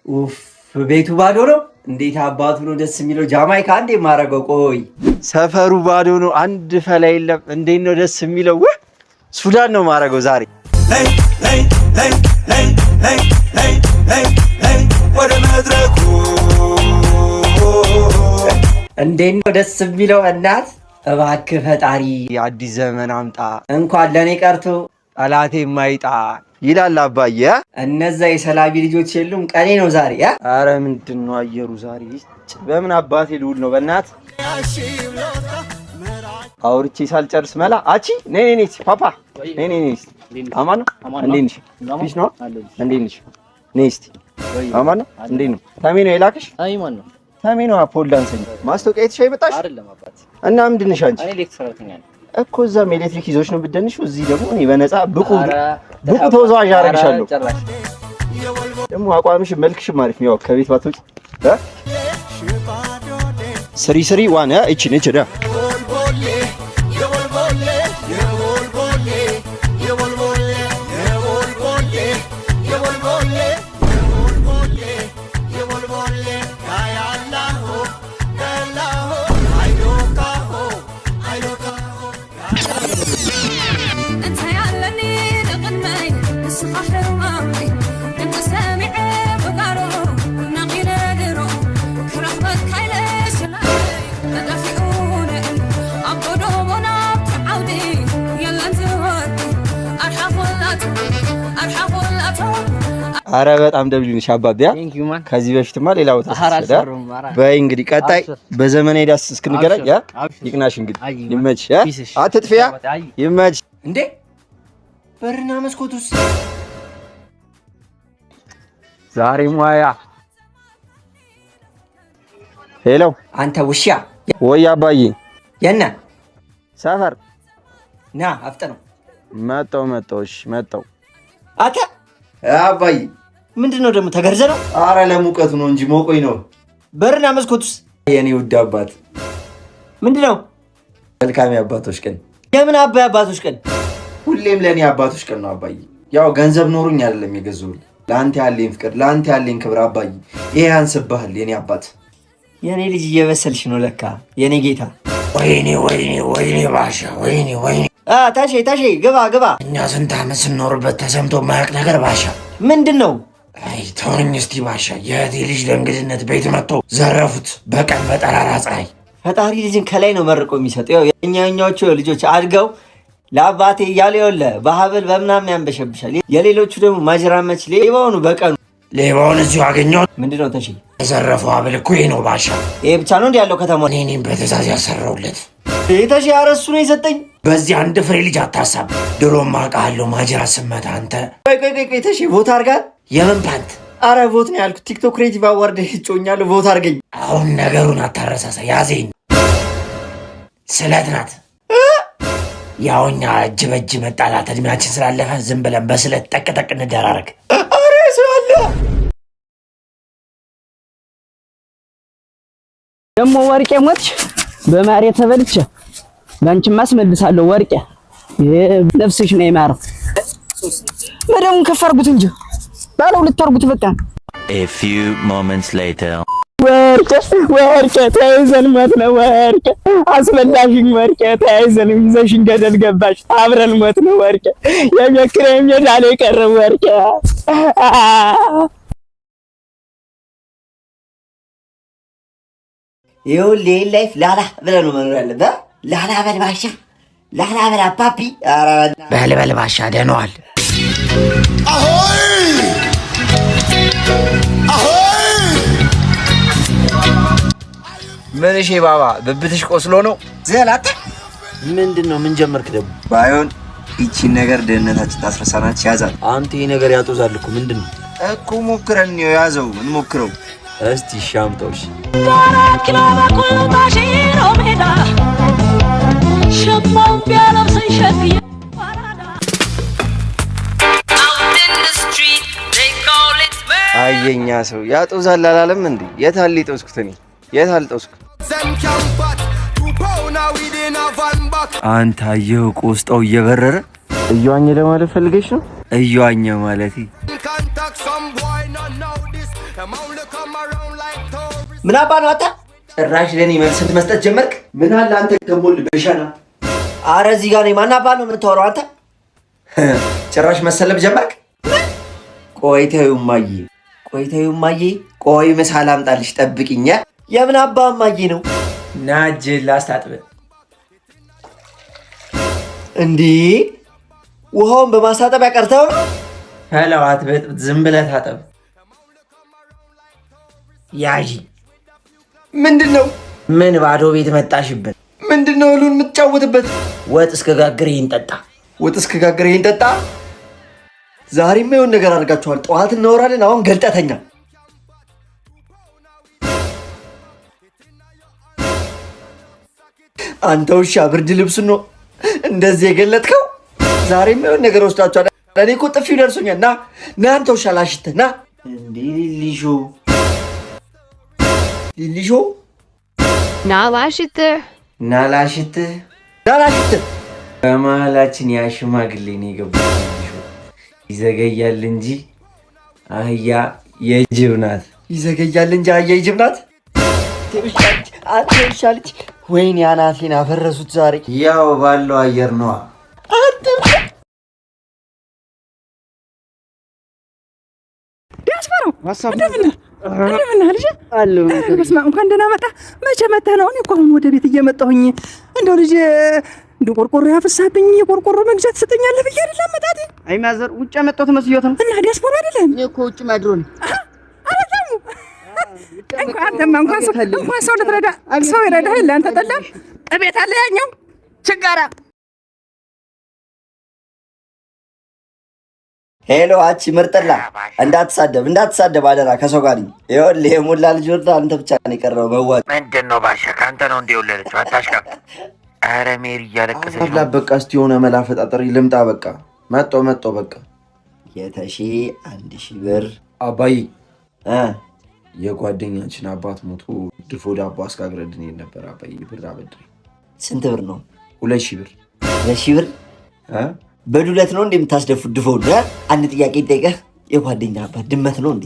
ኡፍ፣ ቤቱ ባዶ ነው። እንዴት አባቱ ነው ደስ የሚለው! ጃማይካ አንዴ የማደርገው፣ ቆይ፣ ሰፈሩ ባዶ ነው፣ አንድ ፈላ የለም። እንዴት ነው ደስ የሚለው! ውህ፣ ሱዳን ነው የማደርገው ዛሬ። ነይ ነይ ነይ ነይ ነይ ነይ ነይ ነይ ወደ መድረኩ። እንዴት ነው ደስ የሚለው! እናት፣ እባክህ ፈጣሪ አዲስ ዘመን አምጣ፣ እንኳን ለእኔ ቀርቶ ጠላቴ የማይጣ ይላል አባዬ። እነዛ የሰላቢ ልጆች የሉም። ቀኔ ነው ዛሬ። አረ ምንድን ነው አየሩ ዛሬ? በምን አባቴ ልውል ነው? በእናት አውርቼ ሳልጨርስ መላ አቺ፣ ነይ ነይ ነይ ፓፓ፣ ነይ ነይ ነይ። አማን ነው? እንዴት ነሽ? Peace ነው? እንዴት ነሽ? ነይ እስቲ። አማን ነው? እንዴት ነው? ተሜ ነው የላክሽ? አይ፣ ማን ነው? ተሜ ነው፣ pole ዳንሰኛ። ማስታወቂያ አይተሽ የመጣሽ? አይደለም አባት። እና ምንድን ነሽ አንቺ? እኔ ኤሌክትሪክ ሰራተኛ ነኝ። እኮ እዛም ኤሌክትሪክ ይዞች ነው ብትደንሺው፣ እዚህ ደግሞ እኔ በነፃ ብቁ ኧረ ብቁ ተወዛዋዥ አደርግሻለሁ። ጭራሽ። ደግሞ አቋምሽ መልክሽም አሪፍ ነው። ያው ከቤት ባትወጪ እ 3 3 1 እቺ ነች ዳ። የወልቦሌ የወልቦሌ የወልቦሌ የወልቦሌ የወልቦሌ የወልቦሌ የወልቦሌ የወልቦሌ ያያላሆ ያላሆ አይሎካሆ አይሎካሆ። እንታይ ኣለኒ ንቕድመይ ንስኻ ሕርማመይ ድምፂ ሰሚዐ ብጋሮ ናቒለ ድሮ ክረኽበካ ኢለ ስላለይ ተጠፊኡ ንእል ኣብ ጎደቦ ናብቲ ዓውዲ የለን ዝወዲ ኣርሓኹላቶ ኣርሓኹላቶ። አረ በጣም ደብሊው ነሽ አባቢያ። Thank you, man. ከዚህ በፊትማ ሌላ ቦታ ኧረ ስትሄድ አልሰሩም። ኧረ በይ እንግዲህ ቀጣይ አብሽር። በዘመናዊ ዳስ እስክንገናኝ ያ አብሽር። ይቅናሽ እንግዲህ። አይ፣ ይመች ያ። Peace ሽ። አትጥፊያ። አይ። ይመች። እንዴ፣ በርና መስኮቱስ? ዛሬ ሙያ። Hello። አንተ ውሻ! ወይ አባዬ። የነ ሰፈር። ና አፍጥነው። መጣው መጣው፣ እሺ መጣው። አንተ! አባዬ። ምንድን ነው ደግሞ፣ ተገርዘ ነው? አረ ለሙቀቱ ነው እንጂ፣ ሞቆኝ ነው። በርና መስኮቱስ? የኔ ውድ አባት። ምንድን ነው? መልካም የአባቶች ቀን። የምን አባይ አባቶች ቀን? ሁሌም ለእኔ አባቶች ቀን ነው አባዬ። ያው ገንዘብ ኖሩኝ አይደለም የገዛሁልህ፣ ለአንተ ያለኝ ፍቅር፣ ለአንተ ያለኝ ክብር አባዬ፣ ይሄ ያንስብሃል የኔ አባት። የኔ ልጅ እየበሰልሽ ነው ለካ የኔ ጌታ። ወይኔ ወይኔ ወይኔ ባሻ፣ ወይኔ ወይኔ። ታሼ ታሼ፣ ግባ ግባ። እኛ ስንት ዓመት ስንኖርበት ተሰምቶ ማያውቅ ነገር ባሻ። ምንድን ነው? አይ ተወኝ እስቲ ባሻ። የእህቴ ልጅ ለእንግድነት ቤት መጥቶ ዘረፉት፣ በቀን በጠራራ ፀሐይ። ፈጣሪ ልጅን ከላይ ነው መርቆ የሚሰጥ። ያው የእኛኞቹ ልጆች አድገው ለአባቴ እያሉ ይኸውልህ በሀብል በምናምን ያንበሸብሻል። የሌሎቹ ደግሞ ማጅራመች ሌባውኑ በቀኑ። ሌባውን እዚሁ አገኘሁት። ምንድን ነው ተሼ? የዘረፈው ሀብል እኮ ይሄ ነው ባሻ። ይሄ ብቻ ነው እንዲ ያለው ከተማ? እኔ እኔም በትእዛዝ ያሰራውለት። ተሼ፣ ኧረ እሱ ነው የሰጠኝ። በዚህ አንድ ፍሬ ልጅ አታሳብ። ድሮም አውቃለሁ ማጅራት ስመታ አንተ። ቆይ ቆይ ቆይ ቆይ ተሼ፣ vote አድርጋል? የምን ፓንት? አረ vote ነው ያልኩት። TikTok Creative Award እጮኛለሁ። Vote አድርገኝ። አሁን ነገሩን አታረሳሳ። ያዜን ስለት ናት። ያው እኛ እጅ በእጅ መጣላት እድሜያችን ስላለፈ ዝም ብለን በስለት ጠቅ ጠቅ እንደራረግ። አረ ሰው አለ። ደግሞ ወርቄ ሞትሽ በማሬ ተበልቼ ባንቺማ አስመልሳለሁ። ወርቄ ነፍስሽ ነው የማረው። መደቡን ከፍ አድርጉት እንጂ ባለው ልታርጉት በቃ። A few moments later. ወርቄ ወርቄ፣ ተያይዘን ሞት ነው ወርቄ፣ አስበላሽኝ ወርቄ፣ ተያይዘን ይዘሽኝ ገደል ገባሽ፣ አብረን ሞት ነው ወርቄ፣ የቤት ኪራይም ሜዳ ላይ ቀረ ወርቄ። ይኸውልህ፣ ይሄን life ላላ ብለህ ነው መኖር ያለብህ። ላላ በል ባሻ፣ ላላ በል አባቢ። ኧረ በእናትህ። በል በል ባሻ፣ ደህና ዋል። አሆይ አሆይ! ምን እሺ ባባ፣ ብብትሽ ቆስሎ ነው? ዘላታ። ምንድን ነው? ምን ጀመርክ ደግሞ? ባይሆን ይቺን ነገር ደህንነታችን ታስረሳናች። ያዛል። አንተ ይሄ ነገር ያጦዛል እኮ፣ ምንድን ነው? እኮ ሞክረን ነው፣ ያዘው፣ እንሞክረው። እስቲ ሻምጣው። እሺ። 4 ኪሎ በቁምጣሽ ነው ሜዳ ሸማው ቢያለብሰኝ ሸክዬ። Out in the street. ሰው ያጦዛል አላለም እንዴ? የት አለ የጦዝኩት እኔ? የት አልጦዝኩት? አንተ አየኸው ቆስጣው እየበረረ። እየዋኘ ለማለት ፈልገሽ ነው? እየዋኘ ማለቴ። ምን አባ ነው አንተ? ጭራሽ ለኔ መልስ መስጠት ጀመርክ? ምን አለ አንተ ከሞል በሻና። አረ እዚህ ጋር ነኝ። ማን አባ ነው የምታወራው አንተ? ጭራሽ መሰለብ ጀመርክ? ቆይ ተይው እማዬ፣ ቆይ ተይው እማዬ፣ ቆይ ምሳ ላምጣልሽ ጠብቂኝ። የምን አባ እማዬ ነው? ና እጅህን ላስታጥብ። እንዴ ውሃውን በማስታጠቢያ ቀርተው ነው? ፈለው አትበጥብጥ፣ ዝም ብለህ ታጠብ። ያዢ። ምንድን ነው? ምን ባዶ ቤት መጣሽብን? ምንድን ነው እህሉን የምትጫወትበት? ወጥ እስከጋግር ይህን ጠጣ። ወጥ እስከጋግር ይህን ጠጣ። ዛሬማ የሆነ ነገር አድርጋችኋል። ጠዋት እናወራለን፣ አሁን ገልጠተኛ። አንተ ውሻ ብርድ ልብሱን ነው እንደዚህ የገለጥከው? ዛሬማ የሆነ ነገር ወስዳችኋል። እኔ እኮ ጥፊው ደርሶኛል። ና ና፣ አንተ ውሻ ላሽትህ ና። እንዴ ሊሊሾ ሊሊሾ፣ ና ላሽትህ፣ ና ላሽትህ፣ ና ላሽትህ። በመሀላችን ያ ሽማግሌ ነው የገባው። ሊሊሾ ይዘገያል እንጂ አህያ የጅብ ናት። ይዘገያል እንጂ አህያ የጅብ ናት። አንተ ውሻ ልጅ፣ ወይኔ አናቴን አፈረሱት ዛሬ። ያው ባለው አየር ነዋ። ዲያስፖራው እንደምን ነህ ልጄ? በስመ አብ እንኳን ደህና መጣህ። መቼ መተህ ነው? እኔ እኮ አሁን ወደ ቤት እየመጣሁኝ እንደው ልጄ እንደው ቆርቆሮ ያፈሳብኝ የቆርቆሮ መግዣ ትሰጠኛለህ ብዬ አይደል አመጣጤ። አይ ማዘር፣ ውጭ ያመጣሁት መስሎት ነው። እና ዲያስፖራ አይደለም? እኔ እኮ ውጭ ማድሮ ነው። አለታሙ እንኳን አንተማ እንኳን ሰው እንኳን ሰው ልትረዳ ሰው ይረዳህ የለ አንተ ጠላም እቤት አለ ያኛው ችጋራ። Hello አቺ ምርጥላ፣ እንዳትሳደብ እንዳትሳደብ አደራ። ከሰው ጋር ነኝ። ይኸውልህ የሞላ ልጅ ወልዳ አንተ ብቻ ነው የቀረው መዋጮ። ምንድን ነው ባሻ? ከአንተ ነው እንደ የወለደችው? አታሽቃብጥ። ኧረ ሜሪ እያለቀሰች ነው። በቃ እስቲ የሆነ መላ ፈጣጠሪ ልምጣ። በቃ መጣሁ መጣሁ በቃ። የተሺ 1000 ብር። አባዬ የጓደኛችን አባት ሞቶ ድፎ ዳቦ አስጋግረድን ነበር። አባዬ ብር አበድረኝ። ስንት ብር ነው? 2000 ብር። 2000 ብር በዱለት ነው እንዴ የምታስደፉት? ድፎውን? አንድ ጥያቄ ጠይቀህ የጓደኛ አባት ድመት ነው እንዴ?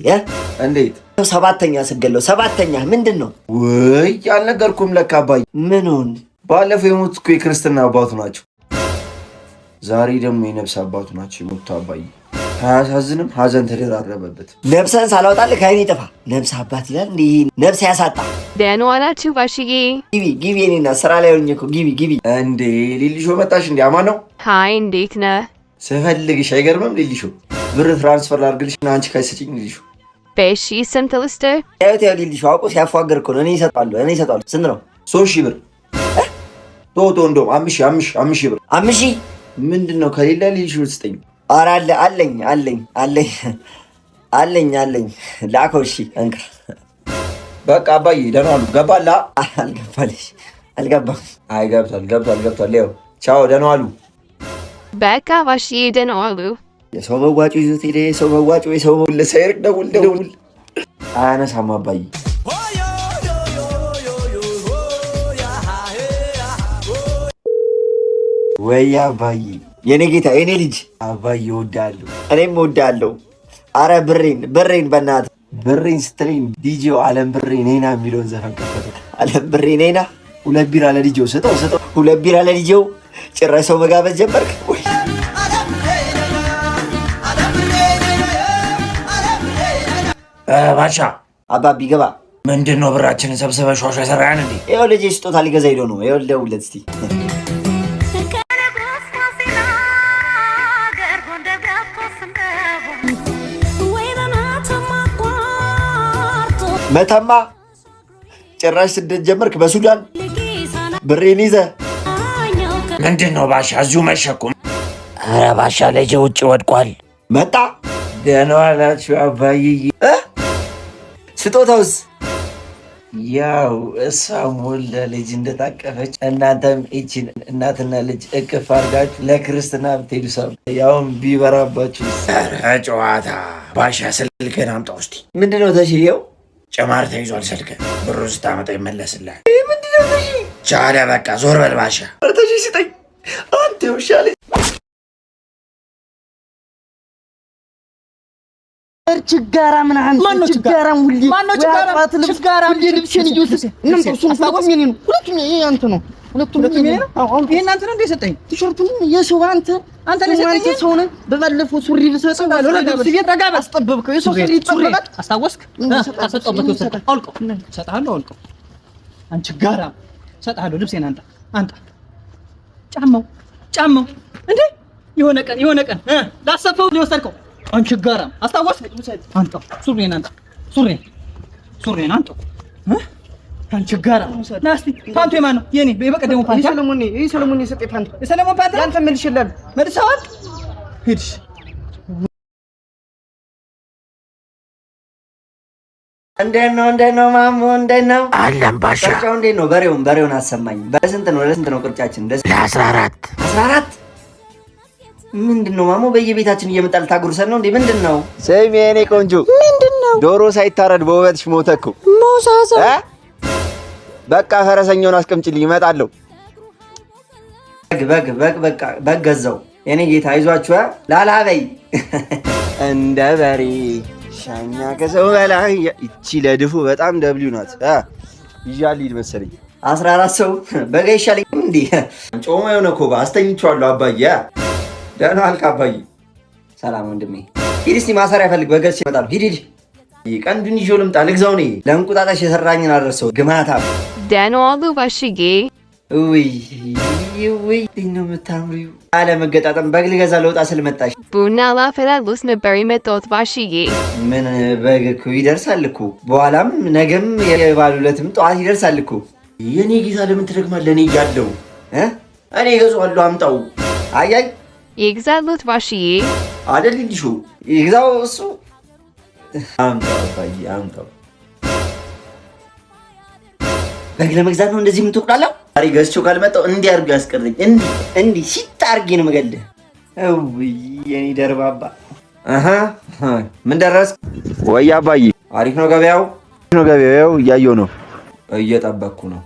እንዴት? ሰባተኛ ስገለው ሰባተኛ ምንድን ነው? ውይ አልነገርኩም ለካ አባዬ። ምኑን? ባለፈው የሞቱት እኮ የክርስትና አባቱ ናቸው። ዛሬ ደግሞ የነፍስ አባቱ ናቸው የሞቱት አባዬ። አያሳዝንም? ሀዘን ተደራረበበት። ነፍስህን ሳላወጣልህ ከዓይኔ ጥፋ። ነፍስ አባት ይላል እንዴ? ነፍስ ያሳጣ። ደህና ዋላችሁ ባሽዬ። ግቢ ግቢ፣ እኔና ስራ ላይ ሆኜ እኮ ግቢ ግቢ። እንዴ ሊሊሾ መጣሽ እንዴ? አማን ነው? Hi እንዴት ነህ? ስፈልግሽ አይገርምም? ሊሊሾ ብር transfer ላድርግልሽ እና አንቺ ካይሰጭኝ ሊሊሾ። በሺ ስንት ልስጥህ? ያው ያው ሊሊሾ አውቆ ሲያፏግር እኮ ነው። እኔ እሰጠዋለሁ እኔ እሰጠዋለሁ። ስንት ነው? 3000 ብር። ቶ ቶ እንደውም 5000 ብር። 5000 ምንድን ነው ከሌለ ሊሊሾ ስጠኝ። ኧረ አለ አለኝ አለኝ አለኝ አለኝ አለኝ። ላከው። እሺ እንካ። በቃ አባዬ ደህና ዋሉ። ገባላ? አልገባልሽ አልገባም። አይ ገብቷል ገብቷል ገብቷል። ይኸው ቻው፣ ደህና ዋሉ። በቃ ባሽዬ ደህና ዋሉ። የሰው መዋጮ ይዞት ሄደ። የሰው መዋጮ የሰው ለሳይርቅ ደውል ደውል። አያነሳም አባዬ። ወይ አባዬ፣ የኔ ጌታ፣ የኔ ልጅ አባዬ እወድሃለሁ። እኔም እወድሃለሁ። አረ ብሬን ብሬን በእናትህ። ብሬን ስትለኝ ዲጄው አለም ብሬ ኔና የሚለውን ዘፈን ከፈተ። አለም ብሬ ኔና። ሁለት ቢራ ለዲጄው ስጠው ስጠው። ሁለት ቢራ ለዲጄው። ጭራሽ ሰው መጋበዝ ጀመርክ ወይ? ባሻ አባቢ ገባ። ምንድን ነው ብራችንን ሰብስበህ ሿሿ የሰራን እንዴ? ይኸው ልጄ ስጦታ ሊገዛ ሄዶ ነው። ይኸው ልደውልለት እስቲ። መተማ ጭራሽ ስደት ጀመርክ በሱዳን ብሬን ይዘህ። ምንድን ነው ባሻ? እዚሁ መሸ እኮ። ኧረ ባሻ ልጄ ውጭ ወድቋል። መጣ። ደህና ዋላችሁ አባዬ። ስጦታውስ? ያው እሷም ወልዳ ልጅ እንደታቀፈች እናንተም ይችን እናትና ልጅ እቅፍ አድርጋችሁ ለክርስትና ብትሄዱ ሰው ያውም ቢበራባችሁ። ኧረ ጨዋታ ባሻ፣ ስልክህን አምጣው እስቲ። ምንድነው ተሽየው? ጭማር ተይዟል ስልክ። ብሩ ስታመጣ ይመለስልሃል። ምንድነው ተሽ? ቻለ በቃ ዞር በል ባሻ። ተሽ ስጠኝ አንተ ውሻ ልጅ። ችጋራ ምናምን ችጋራም ሁሌ ችጋራም ሁሌ ልብሴን እየወሰድክ ሁለቱም የእኔ ነው። ሁለቱም ይሄ ያንተ ነው። ሁለቱም የእኔ ነው። ይሄን አንተ ነው እንደ የሰጠኝ ቲሸርቱን የሰው አንተ አንተ ነው የሰጠኝ። ሰው ነህ። በባለፈው ሱሪ ብሰጠው አስጠበብከው። የሰው ሱሪ ይጠበቃል። አስታወስክ? ከሰጠሁበት ወሰድክ። አውልቀው እሰጥሃለሁ። አውልቀው አንቺ ጋራም እሰጥሃለሁ። ልብሴን አንጣ አንጣ። ጫማው ጫማው እንዴ የሆነ ቀን የሆነ ቀን ላሰፈው ነው የወሰድከው። አንቺ ጋራም አስታወስክ? አንጣው ሱሪዬን አንጣ። ሱሪዬን ሱሪዬን አንጣው። አንቺ ጋራም ና እስቲ። ፓንቱ የማን ነው? የኔ የበቀደሙ ፓንት የሰለሞን ነው። የሰለሞን የሰጠኝ ፓንት የሰለሞን ፓንት ያንተ መልሼልሃለሁ። መልሰዋል። ሂድ። እንዴት ነው? እንዴት ነው ማሞ? እንዴት ነው? አለን ባሻ። ቅርጫው እንዴት ነው? በሬውን በሬውን አሰማኝ። በስንት ነው? ለስንት ነው ቅርጫችን? ለ14። 14 ምንድን ነው ማሞ? በየቤታችን እየመጣ ልታጎርሰን ነው እንዴ? ምንድን ነው? ስሚ የኔ ቆንጆ፣ ምንድን ነው? ዶሮ ሳይታረድ በውበትሽ ሞተ እኮ። ሞሳሳ በቃ ፈረሰኛውን አስቀምጭልኝ፣ እመጣለሁ። በግ በግ በግ በቃ በግ ገዛው። የኔ ጌታ አይዟችሁ፣ ላላ በይ እንደ በሬ ሻኛ ከሰው በላይ። ይቺ ለድፉ በጣም ደብሊው ናት። ይዣ ልሂድ መሰለኝ። 14 ሰው በጋ ይሻለኝ እንዴ? ጮማ የሆነ ኮባ አስተኝቼዋለሁ። አባዬ ደህና አልክ አባዬ? ሰላም ወንድሜ። ሂድ እስኪ ማሰሪያ ፈልግ፣ በገዝቼ እመጣለሁ። ሂድ ሂድ። ቀንዱን ይዤው ልምጣ፣ ልግዛው። እኔ ለእንቁጣጣሽ የሰራኝን አደረሰው ግማታ። ደህና ዋሉ ባሽዬ። ውይ ውይ ነው የምታምሪው። አለመገጣጠም በግ ልገዛ ለውጣ ስልመጣሽ ቡና ላፈላልስ ነበር የመጣሁት ባሽዬ። ምን በግ እኮ ይደርሳል እኮ በኋላም ነገም የባሉ ዕለትም ጠዋት ይደርሳል እኮ። የኔ ጌታ ለምን ትደግማለህ? እኔ እያለሁ እኔ እገዛዋለሁ። አምጣው። አያይ ይግዛሉት ባሽዬ። አይደል እንዲሹ ይግዛው እሱ። አምጣው አባዬ አምጣው። በግ ለመግዛት ነው እንደዚህ የምትቁላለው? ዛሬ ገዝቼው ካልመጣሁ እንዲህ አድርጎ ያስቀረኝ። እንዲህ እንዲህ ሲጥ አድርጌ ነው የምገልህ። እውይ የኔ ደርባባ። አሃ ምን ደረስክ ወይ አባዬ? አሪፍ ነው ገበያው። ነው ገበያው፣ እያየሁ ነው። እየጠበቅኩ ነው።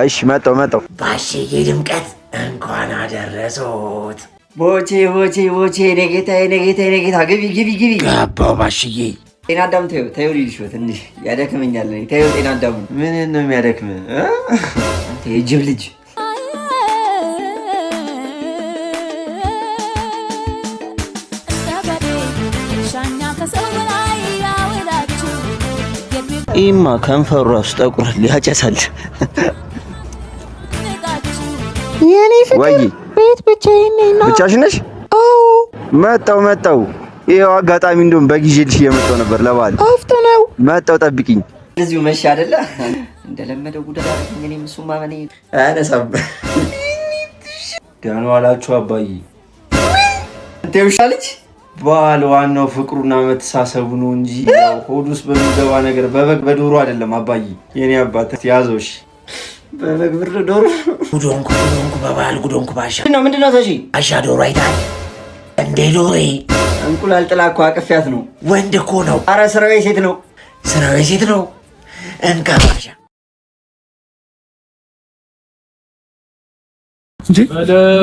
እሺ መጣሁ መጣሁ። ባሽዬ ድምቀት እንኳን አደረሶት። ቦቼ ቦቼ ቦቼ፣ የኔ ጌታ የኔ ጌታ የኔ ጌታ፣ ግቢ ግቢ ግቢ። ገባው ባሽዬ። ጤና አዳም ተይው ተይው፣ ልጅሽ ትንሽ ያደክመኛል። እኔ ተይው ጤና አዳሙ። ምን ነው የሚያደክም? አንተ የጅብ ልጅ። ይማ ከንፈሩ ራሱ ጠቁሯል፣ ያጨሳል። የኔ ፍቅር ወይ ቤት ብቻዬን ነኝ። ና። ብቻሽን ነሽ? አዎ። መጣሁ መጣሁ። ይኸው አጋጣሚ እንደውም በግ ይዤልሽ እየመጣሁ ነበር ለበዓል። አፍጥነው። መጣሁ፣ ጠብቂኝ። እዚሁ መቼ አይደለ እንደለመደው ጉዳት አደረገኝ። እኔም እሱማ እኔ አያነሳም። ደህና ዋላችሁ አባዬ። አንተ የውሻ ልጅ። በዓል ዋናው ፍቅሩና መተሳሰቡ ነው እንጂ ያው ሆድ ውስጥ በሚገባ ነገር በበግ በዶሮ አይደለም አባዬ። የኔ አባት ያዘው። እሺ በበግ ብር ዶሮ። ጉዶንኩ ጉዶንኩ በበዓል ጉዶንኩ ባሻ። ምንድነው ምንድነው? ተሺ ባሻ ዶሮ አይታል እንዴ? ዶሬ እንቁላል ጥላ እኮ አቅፊያት ነው። ወንድ እኮ ነው። አረ ስራው የሴት ነው። ስራው የሴት ነው። እንካ ባሻ።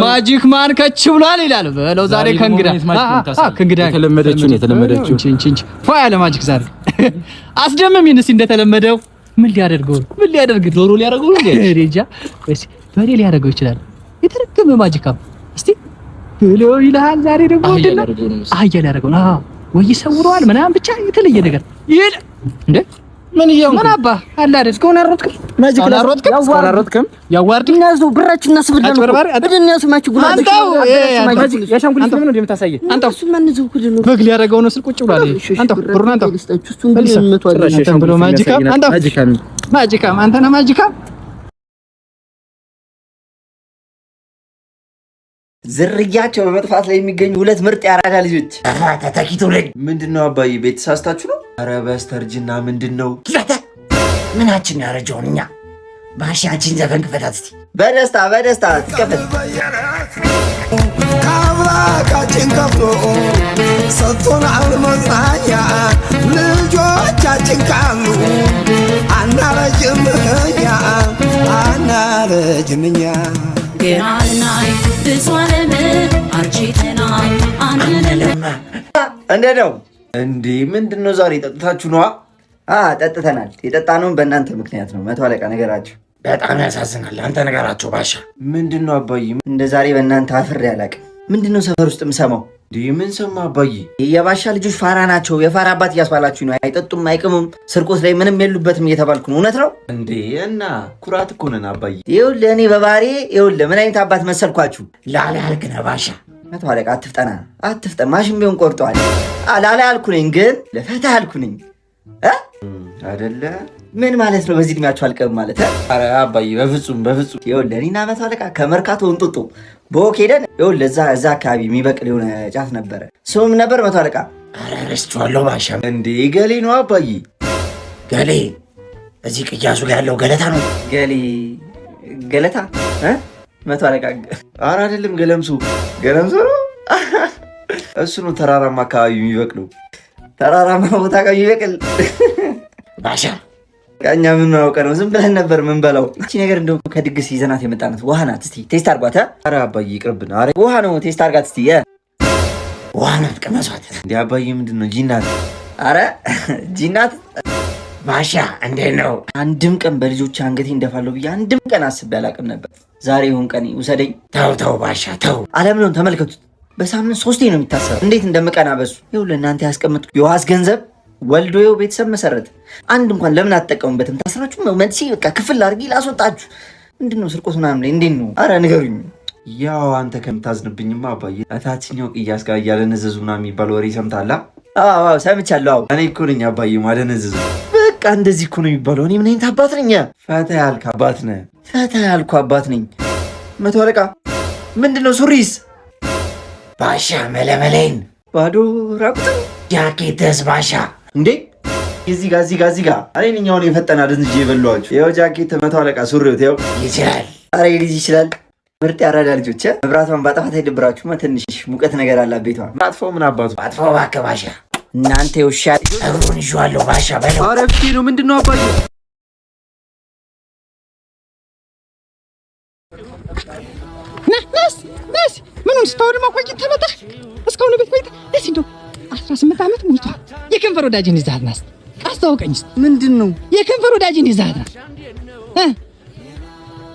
Magic man ከች ብሏል ይላል። በለው ዛሬ ከእንግዳ ከእንግዳ የተለመደችውን የተለመደችው እንቺ እንቺ እንቺ ፏ ያለ magic ዛሬ አስደምሚን እስኪ እንደተለመደው። ምን ሊያደርገው ነው? ምን ሊያደርግ ዶሮ ሊያደርገው ነው እንዴ? እኔ እንጃ። ወይስ በሬ ሊያደርገው ይችላል። የተረገመ magic አም እስቲ ብሎ ይልሃል። ዛሬ ደግሞ አህያ ምንድን ነው? ሊያደርገው ነው መሰለኝ። አህያ ሊያደርገው ነው። አዎ ወይ ይሰውረዋል ምናምን ብቻ የተለየ ነገር ይል እንዴ ምን እየሆንክ ምን አባ አለ አይደል? እስካሁን አልሮጥክም? Magic አልሮጥክም? እስካሁን አልሮጥክም? ያዋርድ እናያዘው ብራችን እናስብለን እኮ። አጭበርባሪ ምንድን ነው ያስማችሁ? ጉላችሁ አንተው አበላችሁ። የአሻንጉሊት ምን ነው እንደምታሳየህ? አንተው እሱማ እንዘው እኮ ነው። በግ ሊያደርገው ነው ስል ቁጭ ብሏል። አንተው ብሩን አንተው ልስጣችሁ። እሱን ግን እንመቷለን። አንተም ብሎ ማጂካም አንተው ማጂካም ማጂካም አንተ ነህ ማጂካም። ዝርያቸው በመጥፋት ላይ የሚገኙ ሁለት ምርጥ የአራዳ ልጆች። ተተኪ ትውልድ ምንድን ነው አባዬ? ቤት ሳስታችሁ ነው? ኧረ በስተርጅና ምንድን ነው? ምናችን ያረጀውን እኛ ባሻችን ዘፈን ክፈታት እስቲ። በደስታ በደስታ ትከፈት። ከአምላካችን ከፍቶ ሰጥቶናል መጽናኛ ልጆቻችን ካሉ አናረጅም እኛ አናረጅም እኛ። እንዴት ነው እንዴ? ምንድን ነው ዛሬ ጠጥታችሁ ነዋ? ጠጥተናል። የጠጣነውን በእናንተ ምክንያት ነው። መቶ አለቃ ነገራችሁ። በጣም ያሳዝናል። አንተ ነገራቸው ባሻ። ምንድን ነው አባዬ? እንደ ዛሬ በእናንተ አፍሬ አላውቅም። ምንድን ነው ሰፈር ውስጥ የምሰማው? እንዴ ምን ሰማ አባዬ? የባሻ ልጆች ፋራ ናቸው፣ የፋራ አባት እያስባላችሁ ነው። አይጠጡም፣ አይቅሙም፣ ስርቆት ላይ ምንም የሉበትም እየተባልኩ ነው። እውነት ነው እንዴ? እና ኩራት እኮ ነን አባዬ። ይኸውልህ እኔ በባህሪ ይኸውልህ ምን አይነት አባት መሰልኳችሁ? ላላ ያልክ ነህ ባሻ። መቶ አለቃ አትፍጠና፣ አትፍጠን። ማሽን ቢሆን ቆርጠዋል። ላላ ያልኩ ነኝ፣ ግን ለፈታ ያልኩ ነኝ አይደለ? ምን ማለት ነው? በዚህ እድሜያችሁ አልቀብም ማለት? ኧረ አባዬ በፍጹም በፍጹም። ይኸውልህ እኔና መቶ አለቃ ከመርካቶ እንጦጦ በ walk ሄደን ይኸውልህ እዛ አካባቢ የሚበቅል የሆነ ጫት ነበረ። ስሙም ነበር መቶ አለቃ። ኧረ ረስቼዋለሁ ባሻ። እንዴ ገሌ ነው አባዬ። ገሌ እዚህ ቅያሱ ጋር ያለው ገለታ ነው። ገሌ ገለታ መቶ አለቃ። ኧረ አይደለም፣ ገለምሶ ገለምሶ ነው እሱ ነው ተራራማ አካባቢ የሚበቅለው። ተራራማ ቦታ አካባቢ የሚበቅል ባሻ እኛ ምን አውቀ ነው ዝም ብለን ነበር ምን በላው። እቺ ነገር እንደው ከድግስ ይዘናት የመጣናት ውሃ ናት። እስቲ taste አርጓት። ኧረ አባዬ ይቅርብን። ኧረ ውሃ ነው፣ taste አርጋት እስቲ። ውሃ ናት፣ ቅመሷት። እንዴ አባዬ ምንድን ነው ጂናት? አረ ጂናት ባሻ እንዴት ነው? አንድም ቀን በልጆች አንገቴ እንደፋለሁ ብዬ አንድም ቀን አስቤ አላውቅም ነበር። ዛሬ ይሁን ቀን ውሰደኝ። ተው ተው ባሻ ተው። አለምነውን ተመልከቱት። በሳምንት 3 ነው የሚታሰረው። እንዴት እንደምቀና በሱ። ይኸውልህ እናንተ ያስቀምጥኩ የዋስ ገንዘብ ወልዶ ይኸው ቤተሰብ መሰረት። አንድ እንኳን ለምን አትጠቀሙበትም? ታስራችሁ መልሲ በቃ ክፍል አድርጊ ላስወጣችሁ። ምንድን ነው ስርቆት ምናምን ላይ እንዴት ነው? አረ ንገሩኝ። ያው አንተ ከምታዝንብኝማ አባዬ እታችኛው ቅያስ ጋር እያደነዘዙ ምናምን የሚባል ወሬ ሰምታላ? አዎ ሰምቻለሁ። አዎ እኔ እኮ ነኝ አባዬ ማደነዘዙ። በቃ እንደዚህ እኮ ነው የሚባለው። እኔ ምን አይነት አባት ነኝ? ፈታ ያልክ አባት ነህ። ፈታ ያልኩ አባት ነኝ። መቶ አለቃ ምንድን ነው ሱሪስ? ባሻ መለመለይን ባዶ ራቁትን ጃኬትስ ባሻ እንዴ እዚህ ጋር እዚህ ጋር እዚህ ጋር እኔ ነኝ አሁን የፈጠነ አደንዝዤ የበላኋችሁ። ይኸው ጃኬት መቶ አለቃ ሱሪው ይኸው ይችላል። ኧረ ልጅ ይችላል። ምርጥ ያራዳ ልጆች። መብራቷን ባጠፋት አይደብራችሁም? ትንሽ ሙቀት ነገር አላት ቤቷ። አጥፎ ምን አባቱ አጥፎ እባክህ ባሻ። እናንተ የውሻ እግሩን ይዤዋለሁ ባሻ በለው። ኧረ ፊቴ ነው ምንድን ነው አባዬ? ነስ ነስ ምኑን ስታወሪ ቆይተህ መጣህ። እስካሁን ቤት ቆይተህ እስኪ እንደው 18 ዓመት ሞልቷል። የከንፈር ወዳጅን ይዘሃት ና እስኪ አስተዋውቀኝ እስኪ። ምንድን ነው የከንፈር ወዳጅን ይዘሃት ና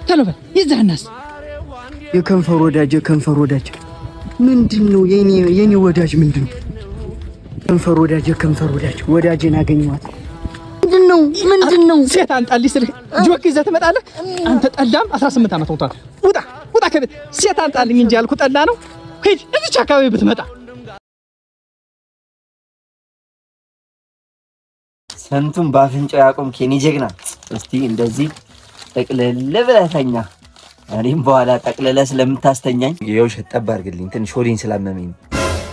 ቶሎ በል ይዘሃት ና እስኪ። የከንፈር ወዳጅ የከንፈር ወዳጅ ምንድን ነው? የኔ ወዳጅ ምንድን ነው? ከንፈር ወዳጅ የከንፈር ወዳጅ ወዳጅን አገኘኋት። ምንድን ነው ምንድን ነው? ሴት አንጣልኝ ስልህ ጆክ ይዘህ ትመጣለህ። አንተ ጠላም 18 ዓመት ሞልቷል። ውጣ ውጣ ከቤት ሴት አንጣልኝ እንጂ ያልኩህ ጠላ ነው። ሂድ እዚች አካባቢ ብትመጣ ስንቱን በአፍንጫው ያቆምክ የኔ ጀግና። እስቲ እንደዚህ ጠቅልል ብለህ ተኛ። እኔም በኋላ ጠቅልለህ ስለምታስተኛኝ የውሸት ጠብ አድርግልኝ፣ ትንሽ ሆዴን ስላመመኝ ነው።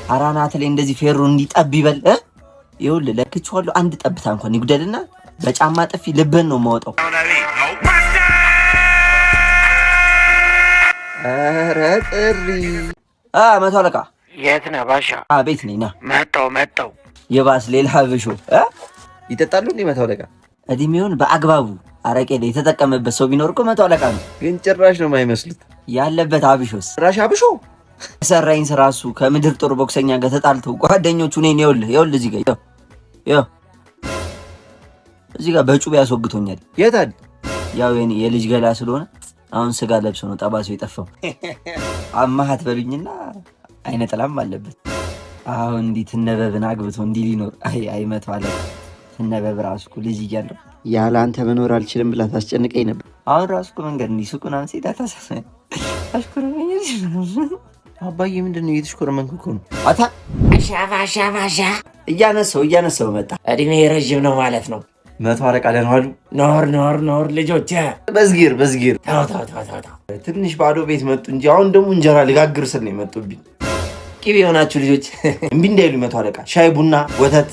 አራናት ላይ እንደዚህ ፌሮ እንዲጠብ ይበል። ይኸውልህ ለክቼዋለሁ። አንድ ጠብታ እንኳን ይጉደልና በጫማ ጥፊ ልብህን ነው የማወጣው። ኧረ ጥሪ መቶ አለቃ የት ነህ ባሻ? ቤት ነኝ። ና መጣሁ መጣሁ። የባስ ሌላ ብሾ ይጠጣሉ እንዴ መቶ አለቃ? እድሜውን በአግባቡ አረቄ ላይ የተጠቀመበት ሰው ቢኖር እኮ መቶ አለቃ ነው። ግን ጭራሽ ነው የማይመስሉት። ያለበት አብሾስ ጭራሽ አብሾ ሰራኝ ስራ እሱ ከምድር ጦር ቦክሰኛ ጋር ተጣልቶ ጓደኞቹ እኔን ይኸውልህ ይኸውልህ እዚህ ጋር ይኸው እዚህ ጋር በጩቤ ያስወግቶኛል። የት አለ? ያው የኔ የልጅ ገላ ስለሆነ አሁን ስጋ ለብሶ ነው ጠባሰው የጠፋው። አማሃት በሉኝና አይነ ጥላም አለበት። አሁን እንዲህ ትነበብን አግብቶ እንዲህ ሊኖር አይ አይ መቶ አለቃ ትነበብ ራሱ እኮ ልጅ እያለሁ ያለ አንተ መኖር አልችልም ብላ ታስጨንቀኝ ነበር። አሁን ራሱ እኮ መንገድ እንዲህ ሱቅ ምናምን ሴት አሽኮረመኝ። አባዬ ምንድን ነው እየተሽኮረመንክ እኮ ነው። አታ ባሻ ባሻ ባሻ እያነሳው እያነሳው መጣ። እድሜ ረዥም ነው ማለት ነው። መቶ አለቃ ደህና ዋሉ? ኖር ኖር ኖር ልጆች። በዝጊር በዝጊር ተው ተው ተው ተው ተው። ትንሽ ባዶ ቤት መጡ እንጂ አሁን ደግሞ እንጀራ ልጋግር ስል ነው የመጡብኝ። ቅቤ የሆናችሁ ልጆች እምቢ እንዳይሉ መቶ አለቃ ሻይ ቡና፣ ወተት፣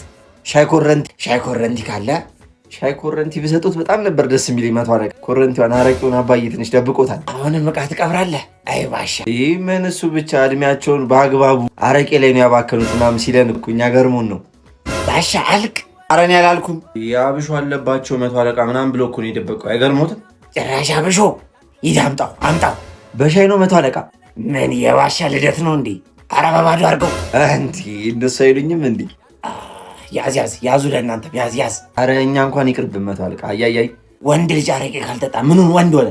ሻይ ኮረንቲ ሻይ ኮረንቲ ካለ ሻይ ኮረንቲ ቢሰጡት በጣም ነበር ደስ የሚለኝ። መቶ አለቃ ኮረንቲዋን አረቂውን አባዬ ትንሽ ደብቆታል። አሁንም ዕቃ ትቀብራለህ? አይ ባሻ፣ ይህ ምን እሱ ብቻ እድሜያቸውን በአግባቡ አረቄ ላይ ነው ያባከኑት ምናምን ሲለን እኮ እኛ ገርሞን ነው። ባሻ አልቅ። ኧረ እኔ አላልኩም። የአብሾ አለባቸው መቶ አለቃ ምናምን ብሎ እኮ ነው የደበቀው። አይገርሞትም? ጭራሽ አብሾ። ሂድ አምጣው አምጣው። በሻይ ነው መቶ አለቃ። ምን የባሻ ልደት ነው እንዴ? ኧረ በባዶ አድርገው። እንዲ እንደሱ አይሉኝም እንዲ። ያዝ ያዝ ያዙ፣ ለእናንተ ያዝ ያዝ። አረ እኛ እንኳን ይቅርብን መቶ አለቃ። አያያይ ወንድ ልጅ አረቄ ካልጠጣ ምኑን ወንድ ሆነ?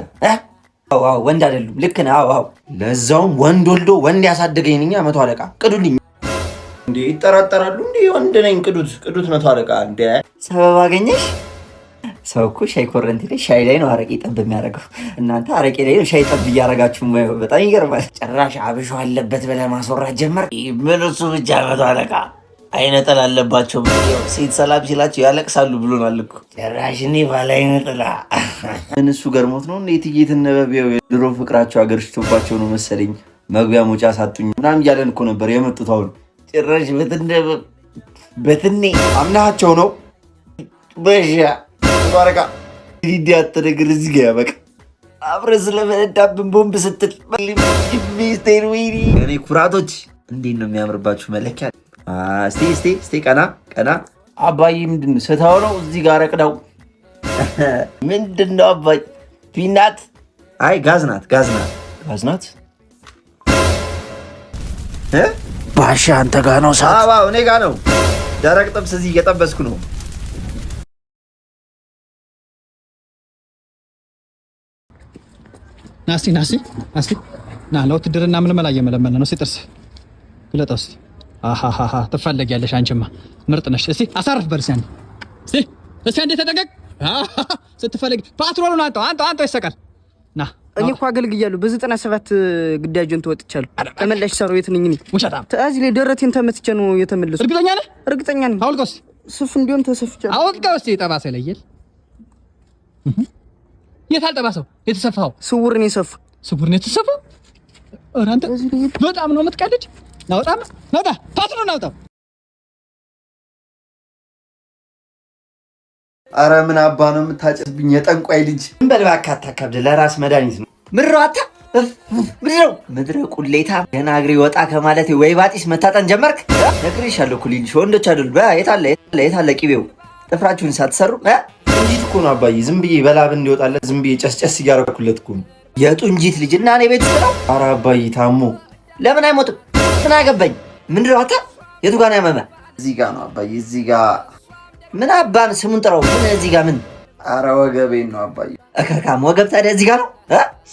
አዎ አዎ፣ ወንድ አይደሉም። ልክ ነህ። አዎ አዎ፣ ለዛውም ወንድ ወልዶ ወንድ ያሳደገኝ ነኝ መቶ አለቃ። ቅዱልኝ እንዴ ይጠራጠራሉ እንዴ? ወንድ ነኝ። ቅዱት ቅዱት መቶ አለቃ። እንዴ ሰበብ አገኘሽ። ሰው እኮ ሻይ ኮረንቲ ላይ ሻይ ላይ ነው አረቄ ጠብ የሚያደርገው። እናንተ አረቄ ላይ ነው ሻይ ጠብ እያደረጋችሁ የማየው። በጣም ይገርማል። ጭራሽ አብሾ አለበት ብለህ ማስወራት ጀመር። ምን እሱ ብቻ መቶ አለቃ አይነ ጥላ አለባቸው። ሴት ሰላም ሲላቸው ያለቅሳሉ ብሎናል እኮ። ጭራሽ እኔ ባለ አይነ ጥላ። ምን እሱ ገርሞት ነው እንዴ? እትዬ ትነበብ ያው የድሮ ፍቅራቸው አገርሽቶባቸው ነው መሰለኝ መግቢያ መውጫ ሳጡኝ ምናምን እያለን እኮ ነበር የመጡት። አሁን ጭራሽ በትነበብ በትኔ አምናቸው ነው በሻ መቶ አለቃ። ዲዲ አትነግር እዚህ ጋ ያበቃ። አብረህ ስለፈነዳብን ቦምብ ስትል ሚስቴር ወይኔ። እኔ ኩራቶች እንዴት ነው የሚያምርባችሁ መለኪያ። እስቲ እስቲ እስቲ ቀና ቀና። አባዬ ምንድን ነው ስተው ነው እዚህ ጋር ረቅደው ምንድን ነው አባዬ? ፒናት አይ ጋዝ ናት ጋዝ ናት ጋዝ ናት። ባሻ አንተ ጋ ነው ሰዓት? አዎ እኔ ጋ ነው። ደረቅ ጥብስ እዚህ እየጠበስኩ ነው። ናስቲ ናስቲ ናስቲ ና፣ ለውትድርና ምልመላ እየመለመለ ነው። እስኪ ጥርስ ግለጠው እስኪ። አሃሃሃ ትፈለጊያለሽ። አንቺማ ምርጥ ነሽ። እስኪ አሳርፍ በል እስኪ አንዴ። እስኪ እስኪ አንዴ ተጠንቀቅ። አሃሃ ስትፈለጊ ፓትሮሉን አንተው አንተው አንተው ይሰቃል። ና። እኔ እኮ አገልግያለሁ። በ97 ግዳጅን ተወጥቻለሁ። ተመላሽ ሰራዊት ነኝ እኔ። ውሸታም። እዚህ ላይ ደረቴን ተመትቼ ነው የተመለስኩት። እርግጠኛ ነህ? እርግጠኛ ነኝ። አውልቀው እስኪ። ስፍ እንዲሁም ተሰፍቻለሁ። አውልቀው እስኪ። ጠባሳ ይለየል። የት አልጠባሰው? የተሰፋው ስውር ነው የሰፋው። ስውር ነው የተሰፋው። ኧረ አንተ በጣም ነው የምትቀልድ። ናውጣ ናውጣ፣ ፓትሮሉን አውጣው። አረ ምን አባ ነው የምታጨስብኝ የጠንቋይ ልጅ። ምን በል እባክህ አታካብድ። ለራስ መድኃኒት ነው። ምድረው አታ ምድረው ምድረ ቁሌታ ገና እግሬ ወጣ ከማለት ወይ ባጢስ መታጠን ጀመርክ። ነግሬሻለሁ እኮ ልጅ ወንዶች አይደሉ። የታለ የታለ ቂቤው? ጥፍራችሁን ሳትሰሩ ጡንጂት እኮ ነው አባዬ። ዝም ብዬ በላብ እንዲወጣለት ዝም ብዬ ጨስጨስ እያደረኩለት እኮ ነው። የጡንጂት ልጅ እና እኔ ቤት ውስጥ ነው። አረ አባዬ ታሞ ለምን አይሞትም? ምን አገባኝ? ምንድነው አታ የቱ ጋር ነው ያመመህ? እዚህ ጋር ነው አባዬ፣ እዚህ ጋር። ምን አባን ስሙን ጥራው። ምን እዚህ ጋር ምን? አረ ወገቤን ነው አባዬ። እከካም ወገብ ታዲያ እዚህ ጋር ነው?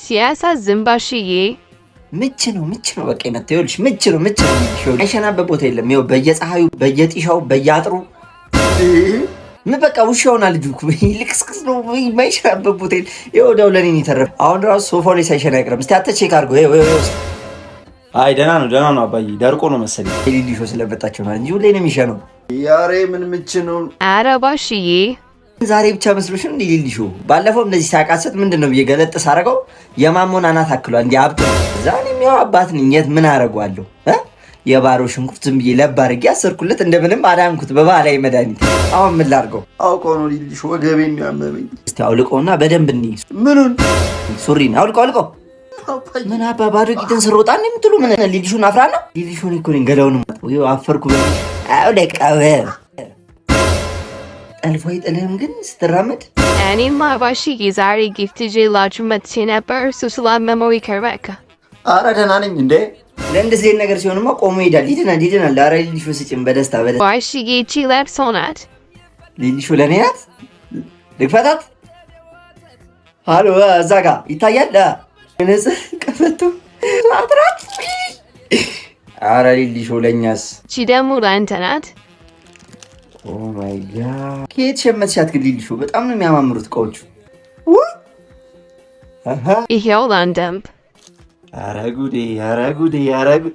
ሲያሳዝን ባሽዬ። ምች ነው ምች ነው በቃ የመታው። ይኸውልሽ ምች ነው ምች ነው። አይሸናበት ቦታ የለም። ይኸው በየፀሐዩ በየጢሻው በየአጥሩ ምን በቃ ውሻ ሆና ልጁ እኮ ልቅስቅስ ነው። የማይሸናበት ቦታ የለም። ይኸው ወዲያው ለእኔ ነው የተረፈው። አሁን ራሱ ሶፋው ላይ ሳይሸና አይቀርም። እስኪ አንተ check አድርገው። ይኸው ይኸው ይኸው። አይ ደህና ነው ደህና ነው አባዬ፣ ደርቆ ነው መሰለኝ። ሊሊሾ ስለመጣቸው ነው እንጂ ሁሌ ነው የሚሸነው። ያሬ ምን ምች ነው? ኧረ ባሽዬ። ዛሬ ብቻ መስሎሽ ነው እንዴ ሊሊሾ? ባለፈው እንደዚህ ሳቃስት ምንድን ነው ብዬ ገለጥ ሳረገው የማሞን አናት አክሏል። እንዲህ አብጦ እዛ እኔም ያው አባት ነኝ የት ምን አደርገዋለሁ? የባሮ ሽንኩርት ዝም ብዬ ለብ አድርጌ አሰርኩለት። እንደምንም አዳንኩት በባህላዊ መድኃኒት። አሁን ምን ላድርገው? አውቀው ነው ሊሊሾ፣ ወገቤን ነው ያመመኝ። እስቲ አውልቀውና በደንብ እንይ። ምኑን? ሱሪን አውልቀው አውልቀው። ምን አባ ባዶ ቂጥን ስሮጣ ነው የምትሉ? ምን ሊሊሾን አፍራ ነው? ሊሊሾን እኮ ነኝ ገላውን ማጥበው። አፈርኩ። አውልቀው። ጠልፎ አይጥልህም ግን ስትራመድ። እኔማ ባሽዬ ዛሬ gift ይዤላችሁ መጥቼ ነበር። እሱ ስላመመው ይቅር በቃ። አረ ደህና ነኝ እንዴ። ለእንደዚህ አይነት ነገር ሲሆንማ ቆሞ ይሄዳል። ይድናል ይድናል። አረ ሊሊሾ ስጭን በደስታ በደስታ። ባሽዬ ይቺ ለብሶ ናት። ሊሊሾ ለእኔ ናት። ልክፈታት። አሎ እዛ ጋ ይታያል። ንጽህ ቀፈቱ አትራት። አረ ሊሊሾ ለእኛስ? ይቺ ደግሞ ለአንተ ናት። Oh my God! ከየት ሸመትሻት ግን ሊሊሾ? በጣም ነው የሚያማምሩት እቃዎቹ። ይሄው ለአንተም። አረ ጉዴ! አረ ጉዴ! አረ ጉዴ!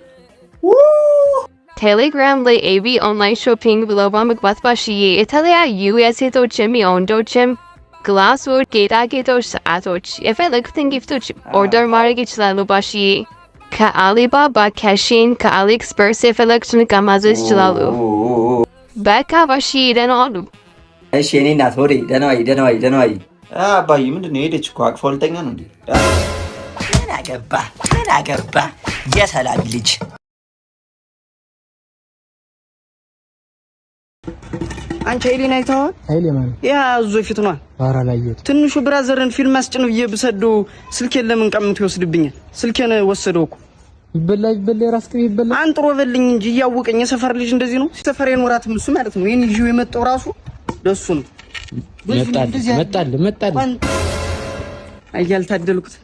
ቴሌግራም ላይ ኤቢ online shopping ብሎ በመግባት ባሽዬ የተለያዩ የሴቶችም የወንዶችም ግላሶች፣ ጌጣጌጦች፣ ሰዓቶች፣ የፈለጉትን gift ኦች order ማድረግ ይችላሉ ባሽዬ። ከአሊባባ፣ ከሺን፣ ከአሊኤክስፕረስ የፈለጉትን ዕቃ ማዘዝ ይችላሉ። በቃ ባሽዬ ደህና ዋሉ። እሺ የኔ እናት ሆዴ ደህና ዋይ፣ ደህና ዋይ፣ ደህና ዋይ። አባዬ ምንድን ነው የሄደች እኮ አቅፋው ልተኛ ነው እንዴ? ምን አገባ ምን አገባ የሰላም ልጅ። አንቺ ኃይሌን አይተኸዋል? ኃይሌ ማለት ያ እዞ ፊት ነዋ። ኧረ አላየሁትም። ትንሹ brother ን ፊልም አስጭን ብዬ ብሰደው ስልኬን ለምን ቀምቶ ይወስድብኛል? ስልኬን ወሰደው እኮ። ይበላ ይበላ የራስ ቅቤ ይበላ። አንጥሮ በልኝ እንጂ እያወቀኝ የሰፈር ልጅ እንደዚህ ነው። ሰፈር የኖራትም እሱ ማለት ነው። ይሄን ይዤው የመጣው ራሱ ለሱ ነው። መጣል መጣል መጣል። አይ ያልታደልኩት፣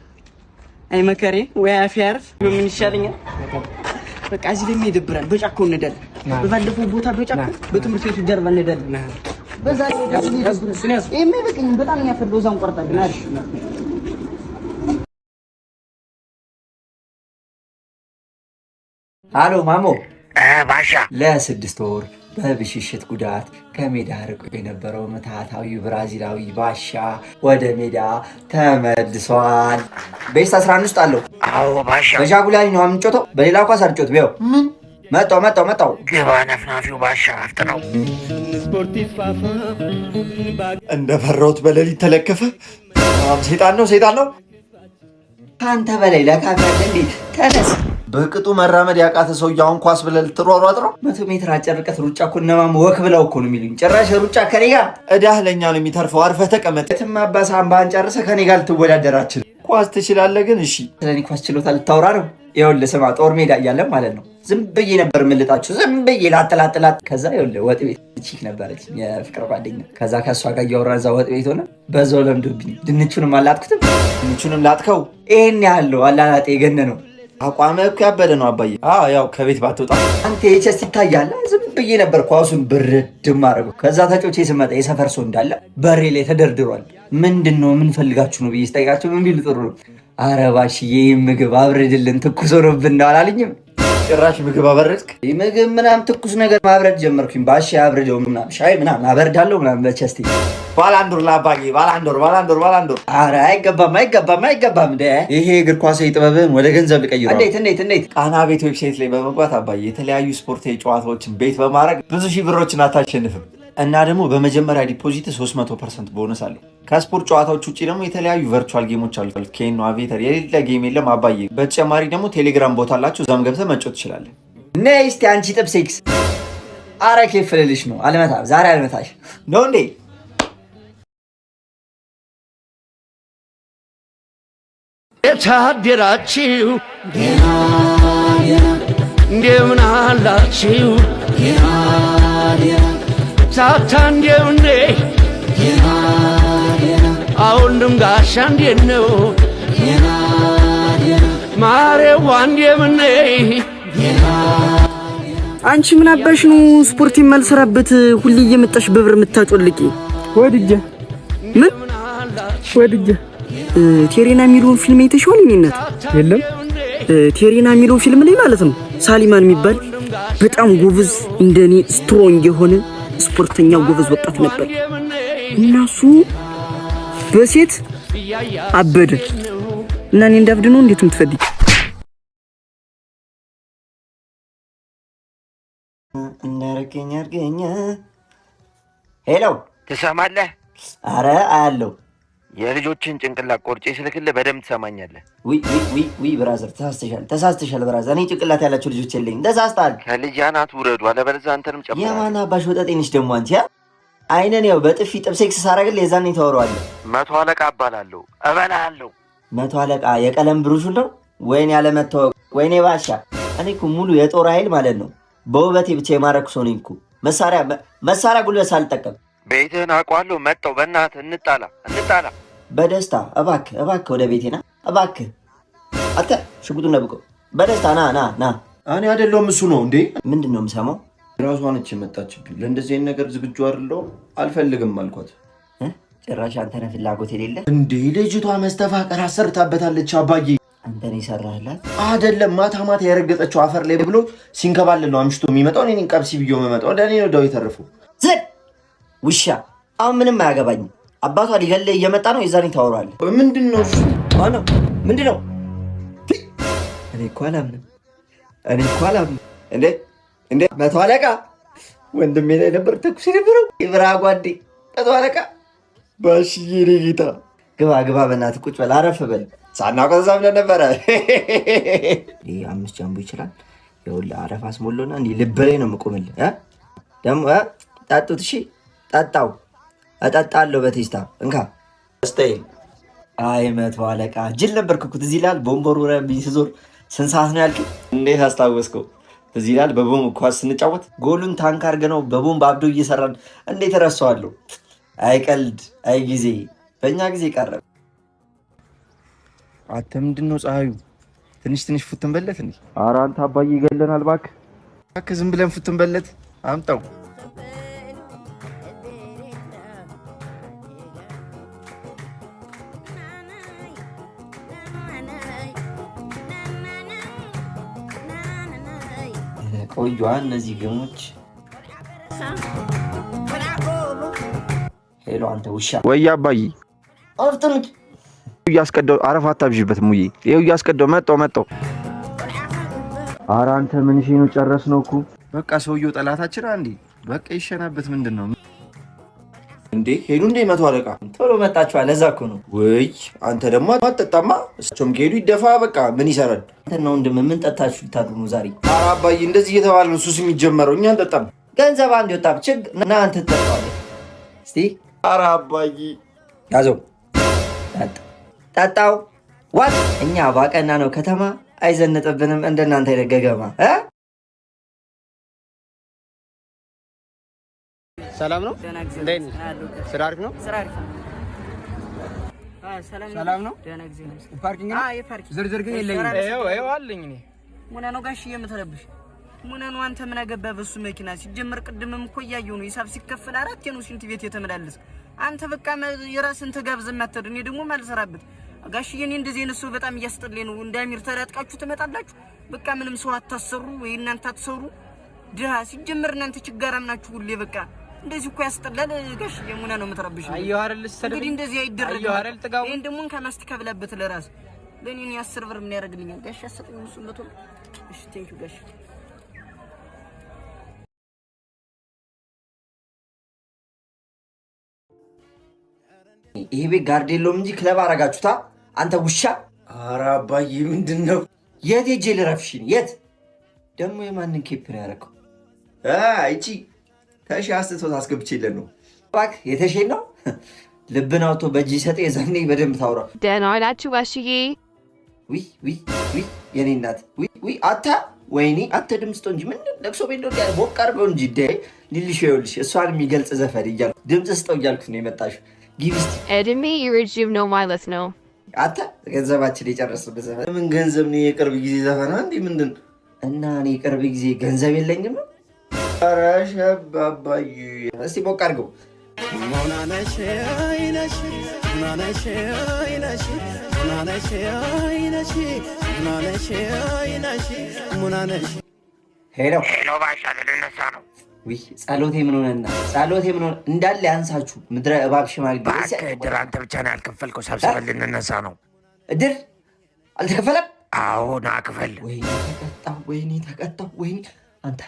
አይ መከሬ፣ ወይ አፌ ያርፍ። ምን ይሻለኛል? በቃ እዚህ ደግሞ ይደብራል። በጫካው እንሄዳለን። በባለፈው ቦታ በጫካው በትምህርት ቤቱ ጀርባ እንሄዳለን። በዛ ይሄማ አይበቃኝም። በጣም ነው ያፈለው። እዛ እንቆርጣለን። አሪፍ። አሎ ማሞ። ባሻ። ለ6 ወር በብሽሽት ጉዳት ከሜዳ ርቆ የነበረው ምትሃታዊ ብራዚላዊ ባሻ ወደ ሜዳ ተመልሷል። Best 11 ውስጥ አለው። አዎ ባሻ። በዣጉላኒ ነው የምንጮተው፣ በሌላ ኳስ አልጮት። ቢያው ምን መጣው መጣው መጣው። ግባ ነፍናፊው ባሻ አፍጥነው። እንደፈራሁት በሌሊት ተለከፈ። ሰይጣን ነው ሰይጣን ነው። ከአንተ በላይ ለካፊ አለ እንዴ? ተነስ። በቅጡ መራመድ ያቃተ ሰውዬ አሁን ኳስ ብለህ ልትሯሯጥ ነው? 100 ሜትር አጭር ርቀት ሩጫ እኮ እነማም walk ብለው እኮ ነው የሚሉኝ። ጭራሽ ሩጫ ከኔ ጋር። እዳህ ለእኛ ነው የሚተርፈው። አርፈህ ተቀመጥ። የትም አባሳ አምባህን ጨርሰህ ከኔ ጋር ልትወዳደራችን። ኳስ ትችላለህ ግን እሺ። ስለኔ ኳስ ችሎታ ልታወራ ነው? ይኸውልህ ስማ፣ ጦር ሜዳ እያለን ማለት ነው ዝም ብዬ ነበር የምልጣችሁ። ዝም ብዬ ላጥ ላጥ ላጥ። ከዛ ይኸውልህ ወጥ ቤት chick ነበረች የፍቅር ጓደኛ። ከዛ ከእሷ ጋር እያወራን እዛ ወጥ ቤት ሆነ በዛው ለምዶብኝ ድንቹንም አላጥኩትም። ድንቹንም ላጥከው። ይሄን ያህል ነው አላላጤ የገነ ነው። አቋምህ እኮ ያበደ ነው አባዬ። አዎ ያው ከቤት ባትወጣ አንተ የ chest ይታያል። ዝም ብዬ ነበር ኳሱን ብርድ ማድረገው። ከዛ ተጮቼ ስመጣ የሰፈር ሰው እንዳለ በሬ ላይ ተደርድሯል። ምንድን ነው ምን ፈልጋችሁ ነው ብዬ ስጠይቃቸው ምን ቢሉ ጥሩ ነው? ኧረ ባሽዬ ይህን ምግብ አብርድልን ትኩስ ሆኖብን ነው አላልኝም። ጭራሽ ምግብ አበረድክ? ምግብ ምናምን ትኩስ ነገር ማብረድ ጀመርኩኝ። ባሽ አብርደው ምናምን ሻይ ምናምን አበርዳለሁ ምናምን በ chest ኤ። ባላንዶር ለአባዬ፣ ባላንዶር ባላንዶር ባላንዶር። ኧረ አይገባም አይገባም አይገባም። እንደ ይሄ እግር ኳስ ጥበብህን ወደ ገንዘብ ልቀይረው። እንዴት እንዴት እንዴት? ቃና ቤት website ላይ በመግባት አባዬ የተለያዩ ስፖርታዊ ጨዋታዎችን bet በማድረግ ብዙ ሺህ ብሮችን አታሸንፍም። እና ደግሞ በመጀመሪያ deposit 300% ቦነስ አለው። ከስፖርት ጨዋታዎች ውጭ ደግሞ የተለያዩ virtual game ኦች አሉ። ኬኖ፣ አቪዬተር፣ የሌለ game የለም አባዬ። በተጨማሪ ደግሞ ቴሌግራም bot አላቸው። እዛም ገብተህ መጫወት ትችላለህ። ነይ እስቲ አንቺ ጥብስ ኤክስ። ኧረ ኬፍ ልልሽ ነው። አልመታም ዛሬ አልመታሽ ነው እንዴ? የታደራችሁ እንደምን አላችሁ? ታታ እንደምኔ አሁንም ጋሻ እንዴት ነው? ማሬዋ እንደምኔ። አንቺ ምን አባሽ ነው ስፖርት የማልሰራበት ሁሌ እየመጣሽ በብር የምታጮልቂ? ወድጄ። ምን? ወድጄ። ቴሬና የሚለውን ፊልም አይተሽዋል? የእኔ እናት? የለም። ቴሬና የሚለው ፊልም ላይ ማለት ነው ሳሊማን የሚባል በጣም ጎበዝ እንደኔ strong የሆነ ስፖርተኛ ጎበዝ ወጣት ነበር። እና እሱ በሴት አበደ። እና እኔ እንዳብድ ነው እንዴት የምትፈልጊ? እንዳረገኝ አርገኛ። Hello። ትሰማለህ? አረ አያለው። የልጆችን ጭንቅላት ቆርጬ ስልክልህ በደንብ ትሰማኛለህ። ዊ ዊ ዊ፣ brother ተሳስተሻል፣ ተሳስተሻል brother። እኔ ጭንቅላት ያላቸው ልጆች የለኝም። ተሳስተሃል። ከልጅ አናት ውረዱ፣ አለበለዚያ አንተንም ጨምራለሁ። የማን አባሽ ወጠጤ ነሽ ደግሞ አንቺ? ያ አይነን ያው በጥፊ ጥብሴ ክስ ሳረግልህ የዛኔ ታወራዋለህ። መቶ አለቃ እባላለሁ፣ እበላለሁ። መቶ አለቃ የቀለም ብሩሹን ነው? ወይኔ ያለመታወቅ፣ ወይኔ ባሻ። እኔ እኮ ሙሉ የጦር ኃይል ማለት ነው በውበቴ ብቻ የማረኩ ሰው ነኝ እኮ መሳሪያ መሳሪያ ጉልበት ሳልጠቀም። ቤትህን አውቀዋለሁ። መጣሁ። በእናትህ እንጣላ እንጣላ። በደስታ እባክህ እባክህ ወደ ቤቴ ና እባክህ። አንተ ሽጉጡን ደብቀው። በደስታ ና ና ና። እኔ አይደለሁም እሱ ነው እንዴ። ምንድን ነው የምሰማው? ራሷ ነች የመጣችብኝ። ለእንደዚህ አይነት ነገር ዝግጁ አይደለሁም፣ አልፈልግም አልኳት። ጭራሽ አንተ ነህ ፍላጎት የሌለ። እንዴ ልጅቷ መስተፋቀር አሰርታበታለች አባዬ። አንተ ነህ የሰራህላት? አይደለም፣ ማታ ማታ የረገጠችው አፈር ላይ ብሎ ሲንከባለል ነው አምሽቶ የሚመጣው። እኔ ነኝ ቀብሲ ብዬው የምመጣው። ለእኔ ነው ዳው የተረፈው። ዝም ውሻ። አሁን ምንም አያገባኝም። አባቷ ሊገልህ እየመጣ ነው። የዛኔ ታወራለህ። ምንድን ነው እሱ? ማነው? ምንድን ነው? እኔ እኮ አላምንም። እኔ እኮ አላምንም። እንዴ እንዴ፣ መቶ አለቃ ወንድሜ ላይ ነበር ተኩስ የነበረው። የብራ ጓዴ መቶ አለቃ ባሽዬ የኔ ጌታ ግባ ግባ፣ በእናትህ ቁጭ በል፣ አረፍ በል። ሳናውቀው ተዛምደን ነበረ። ይህ 5 ጃምቦ ይችላል። ይኸውልህ አረፍ አስሞሎና እንዲህ ልብ ላይ ነው የምቆምልህ። ደግሞ ጠጡት። እሺ ጠጣው፣ እጠጣለሁ በቴስታ እንካ style። አይ መቶ አለቃ ጅል ነበርክ እኮ፣ ትዝ ይልሃል። ቦምቦር ወረብኝ ስዞር ስንት ሰዓት ነው ያልከኝ? እንዴት አስታወስከው? ትዝ ይልሃል በቦምብ ኳስ ስንጫወት ጎሉን ታንክ አድርገህ ነው በቦምብ አብዶ እየሰራን እንዴት እረሳዋለሁ? አይ ቀልድ፣ አይ ጊዜ፣ በእኛ ጊዜ ቀረ። አንተ ምንድን ነው ፀሐዩ? ትንሽ ትንሽ ፉትን በለት እንዴ? ኧረ አንተ አባዬ ይገለናል። እባክህ እባክህ ዝም ብለን ፉትን በለት አምጣው። ቆዩዋ እነዚህ ግሞች። Hello አንተ ውሻ። ወይ አባዬ አፍጥኑት። እያስቀደው አረፋ አታብዥበት ሙዬ። ይኸው እያስቀደው መጣው መጣው። ኧረ አንተ ምን እሺ ነው ጨረስነው እኮ። በቃ ሰውየው ጠላታችን አንዴ በቃ ይሸናበት። ምንድን ነው እንዴ? ሄዱ እንዴ መቶ አለቃ? ቶሎ መጣችኋል። ለዛ እኮ ነው። ውይ አንተ ደግሞ አትጠጣማ። እሳቸውም ከሄዱ ይደፋ። በቃ ምን ይሰራል? አንተ ነው ወንድም፣ ምን ጠጣችሁ ልታድሩ ነው ዛሬ? ኧረ አባዬ እንደዚህ እየተባለ ነው ሱስ የሚጀመረው። እኛ አንጠጣም። ገንዘብ አንድ ወጣ ችግ እና አንተ ትጠጣዋለህ። እስቲ ኧረ አባዬ ያዘው፣ ጠጣው። What እኛ ባቀና ነው ከተማ አይዘንጥብንም እንደናንተ አይደገገማ። ሰላም ነው። እንዴት ነህ? ስራ አሪፍ ነው። ሰላም ነው። Parking ነው። ዝርዝር ግን የለኝም። ይኸው ይኸው አለኝ እኔ። ሙና ነው ጋሽዬ የምትረብሽ ሙና ነው። አንተ ምን አገባህ በሱ መኪና? ሲጀመር ቅድምም እኮ እያየሁ ነው። ሂሳብ ሲከፈል 4 ነው ሽንት ቤት የተመላለስ። አንተ በቃ የራስን ተጋብዘህ የማትሄድ፣ እኔ ደግሞ ማልሰራበት ጋሽዬ። እኔ እንደዚህ አይነት ሰው በጣም እያስጠላኝ ነው። እንደ አሚር ተራጥቃችሁ ትመጣላችሁ። በቃ ምንም ሰው አታሰሩ ወይ እናንተ አትሰሩ። ድሃ ሲጀመር እናንተ ችጋራም ናችሁ ሁሌ። በቃ እንደዚህ እኮ ያስጠላል ጋሽዬ። ሙና ነው የምትረብሽ። አየሁ አይደል ስትሰድበኝ? እንግዲህ እንደዚህ አይደረግም። አየሁ አይደል ጥጋቡ? ይሄን ደግሞ እንካ ማስቲካ ብላበት ለራስ ለኔ እኔ 10 ብር ምን ያደርግልኛል ጋሽ? አሰጠኝ እሱ 100 ብር። እሺ thank you ጋሽ። ይሄ ቤት guard የለውም እንጂ ክለብ አረጋችሁታ። አንተ ውሻ። ኧረ አባዬ ምንድን ነው? የት ሄጄ ልረፍሽን? የት ደግሞ የማንን cap ነው ያደረገው? ይቺ ተሺ አስትቶት አስገብቼለት ነው። እባክህ የተሼን ነው። ልብን አውጥቶ በእጅ ይሰጥ። የዛኔ በደንብ ታውራ። ደህና ዋላችሁ ባሽዬ። ውይ ውይ ውይ የኔ እናት ውይ ውይ። አታ ወይኔ አተ ድምፅ ስጠው እንጂ ምን ለቅሶ ቤት ነው ቦቅ አድርገው እንጂ ሊልሽ ይኸውልሽ፣ እሷን የሚገልጽ ዘፈን እያልኩ ድምፅ ስጠው እያልኩት ነው የመጣሽው። ግቢ እስኪ። እድሜ ረጅም ነው ማለት ነው። አታ ገንዘባችን የጨረስንበት ዘፈን ምን ገንዘብ ነው? የቅርብ ጊዜ ዘፈን እንዴ ምንድን እና እኔ የቅርብ ጊዜ ገንዘብ የለኝም። ኧረ ሸብ አባዬ እስቲ ቦቅ አድርገው። Hello Hello ባሻ ልነሳ ነው። ውይ ጸሎቴ ምን ሆነና ጸሎቴ ምን ሆነ እንዳለ ያንሳችሁ ምድረ እባብ ሽማግሌ። እባክህ እድር አንተ ብቻ ነው ያልከፈልከው። ሰብስበን ልንነሳ ነው። እድር አልተከፈለም? አዎ ና ክፈል። ወይኔ ተቀጣሁ፣ ወይኔ ተቀጣሁ፣ ወይኔ አንተ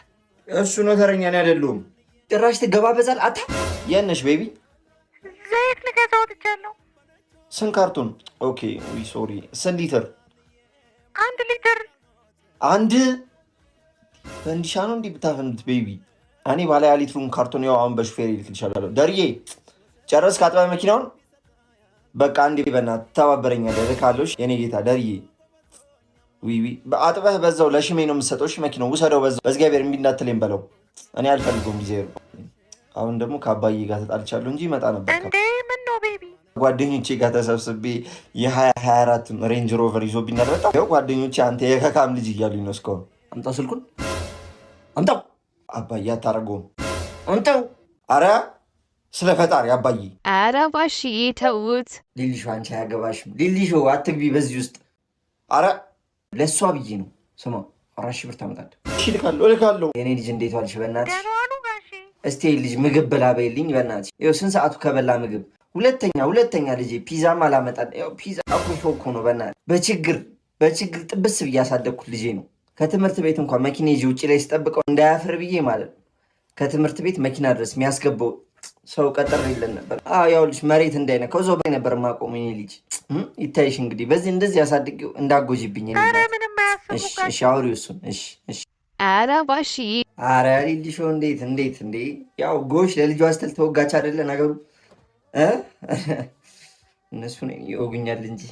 እሱ ነው ተረኛ፣ እኔ አይደለሁም። ጭራሽ ትገባበዛል። አታ የት ነሽ baby? ዘይት ልገዛ ወጥቻለሁ። ስንት ካርቶን? Okay ውይ sorry። ስንት ሊትር? 1 ሊትር። አንድ ፈንዲሻ ነው እንዲህ ብታፈንዱት baby። እኔ ባለ 20 ሊትሩን ካርቶን ያው አሁን በሹፌር ይልክልሻለሁ። ደርዬ ጨረስክ? አጥበህ መኪናውን? በቃ አንዴ በእናትህ ትተባበረኛለህ። እልካለሁ። የኔ ጌታ ደርዬ ውይ ውይ፣ አጥበህ በዛው ለሽሜ ነው የምትሰጠው። እሺ መኪናውን ውሰደው በዛው። በእግዚአብሔር እምቢ እንዳትለኝ በለው። እኔ አልፈልገውም ጊዜ። አሁን ደግሞ ከአባዬ ጋር ተጣልቻለሁ እንጂ ይመጣ ነበር። እንዴ ምን ነው baby? ጓደኞቼ ጋር ተሰብስቤ የ2024 ሬንጅ ሮቨር ይዞብኛል። በጣም ያው ጓደኞቼ አንተ የከካም ልጅ እያሉኝ ነው እስካሁን። አምጣው ስልኩን አምጣው። አባዬ አታደርገውም። አምጣው። አረ ስለ ፈጣሪ አባዬ። ኧረ ባሽዬ ተዉት። ሊሊሾ አንቺ አያገባሽም። ሊሊሾ አትግቢ በዚህ ውስጥ። አረ ለእሷ ብዬ ነው። ስማ 4,000 ብር ታመጣለህ። እሺ እልካለሁ እልካለሁ። የኔ ልጅ እንዴት ዋልሽ? በእናትሽ እስቲ ልጅ ምግብ ብላ በይልኝ በእናትሽ። ይኸው ስንት ሰዓቱ ከበላ ምግብ። ሁለተኛ ልጄ ፒዛም አላመጣም። ይኸው ፒዛ አኩርፎ እኮ ነው በእናትሽ። በችግር በችግር ጥብስ ብዬ ያሳደግኩት ልጄ ነው። ከትምህርት ቤት እንኳን መኪና ይዤ ውጭ ላይ ስጠብቀው እንዳያፍር ብዬ ማለት ነው። ከትምህርት ቤት መኪና ድረስ የሚያስገባው ሰው ቀጠር የለን ነበር። ያው ልጅ መሬት እንዳይነካው እዛው ነበር የማቆመው። የእኔ ልጅ ይታይሽ እንግዲህ በዚህ እንደዚህ ያሳድጌው እንዳጎጂብኝ። እሺ አውሪው እሱን። እሺ እሺ። ኧረ ባሽዬ ኧረ ሊልሾ እንዴት እንዴት እንዴ! ያው ጎሽ ለልጇ ስትል ተወጋች አይደለ ነገሩ። እነሱ ይወጉኛል እንጂ።